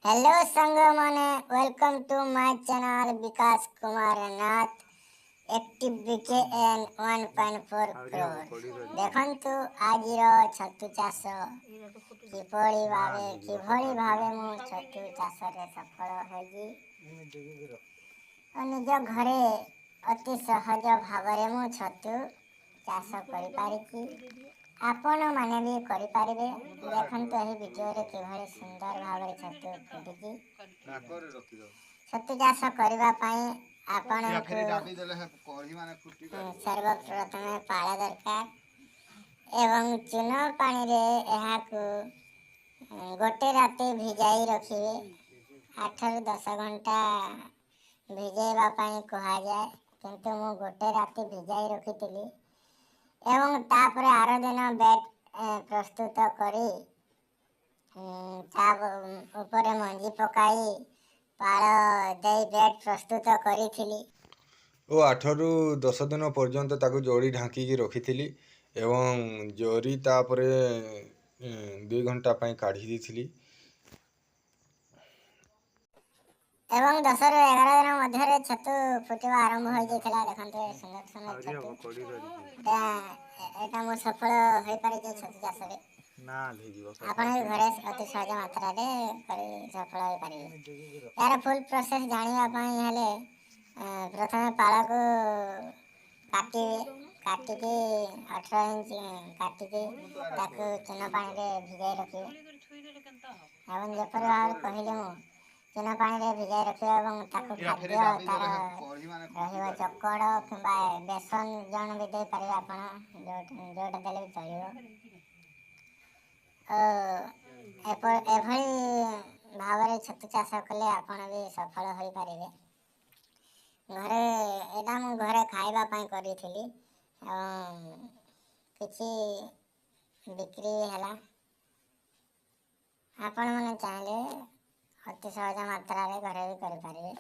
Hello ସାଙ୍ଗମାନେ, welcome to my channel Bikash Kumar Nath active BK N 1.4 crore. ଦେଖନ୍ତୁ, ଆଜିର ଛତୁ ଚାଷ କିପରି ଭାବେ, କିଭଳି ଭାବେ ମୁଁ ଛତୁ ଚାଷରେ ସଫଳ ହୋଇଛି ଓ ନିଜ ଘରେ ଅତି ସହଜ ଭାବରେ ମୁଁ ଛତୁ ଚାଷ କରିପାରିଛି, ଆପଣମାନେ ବି କରିପାରିବେ। ଦେଖନ୍ତୁ ଏହି ଭିଡ଼ିଓରେ କିଭଳି ସୁନ୍ଦର ଭାବରେ ଛତୁ ଫୁଟିଛି। ଛତୁ ଚାଷ କରିବା ପାଇଁ ଆପଣଙ୍କୁ ସର୍ବପ୍ରଥମେ ପାଳ ଦରକାର ଏବଂ ଚୂନ ପାଣିରେ ଏହାକୁ ଗୋଟେ ରାତି ଭିଜାଇ ରଖିବେ। 8ରୁ 10 ଘଣ୍ଟା ଭିଜାଇବା ପାଇଁ କୁହାଯାଏ, କିନ୍ତୁ ମୁଁ ଗୋଟେ ରାତି ଭିଜାଇ ରଖିଥିଲି ଏବଂ ତାପରେ ଆର ଦିନ ବେଡ୍ ପ୍ରସ୍ତୁତ କରି ତା ଉପରେ ମଞ୍ଜି ପକାଇ ପାଳ ଦେଇ ବେଡ୍ ପ୍ରସ୍ତୁତ କରିଥିଲି ଓ 8ରୁ 10 ଦିନ ପର୍ଯ୍ୟନ୍ତ ତାକୁ ଜରି ଢାଙ୍କିକି ରଖିଥିଲି ଏବଂ ଜରି ତାପରେ 2 ଘଣ୍ଟା ପାଇଁ କାଢ଼ି ଦେଇଥିଲି। ଏବଂ 10ରୁ 11 ଦିନ ମଧ୍ୟରେ ଛତୁ ଫୁଟିବା ଆରମ୍ଭ ହୋଇଯାଇଥିଲା। ଦେଖନ୍ତୁ, ସୁନ୍ଦର ସୁନ୍ଦର ଛତୁ। ଏଇଟା ମୁଁ ସଫଳ ହୋଇପାରିଛି ଛତୁ ଚାଷରେ। ଆପଣ ବି ଘରେ ଅତି ସହଜ ମାତ୍ରାରେ କରି ସଫଳ ହୋଇପାରିବେ। ଏହାର ଫୁଲ୍ ପ୍ରୋସେସ୍ ଜାଣିବା ପାଇଁ ହେଲେ ପ୍ରଥମେ ପାଳକୁ କାଟିବେ, କାଟିକି 18 ଇଞ୍ଚ କାଟିକି ତାକୁ ଚୂନ ପାଣିରେ ଭିଜାଇ ରଖିବେ ଏବଂ ଯେପରି ଭାବରେ କହିଲି ମୁଁ, ଚୂନ ପାଣିରେ ଭିଜାଇ ରଖିବେ ଏବଂ ତାକୁ ଖାଦ୍ୟ ତାର ରହିବ ଚୋକଡ଼ କିମ୍ବା ବେସନ ଜଣ ବି ଦେଇପାରିବେ ଆପଣ, ଯେଉଁଟା ଦେଲେ ବି ଚଳିବ। ଏଭଳି ଭାବରେ ଛତୁ ଚାଷ କଲେ ଆପଣ ବି ସଫଳ ହୋଇପାରିବେ ଘରେ। ଏଇଟା ମୁଁ ଘରେ ଖାଇବା ପାଇଁ କରିଥିଲି ଏବଂ କିଛି ବିକ୍ରି ହେଲା। ଆପଣମାନେ ଚାହିଁଲେ ଅତି ସହଜ ମାତ୍ରାରେ ଘରେ ବି କରିପାରିବେ।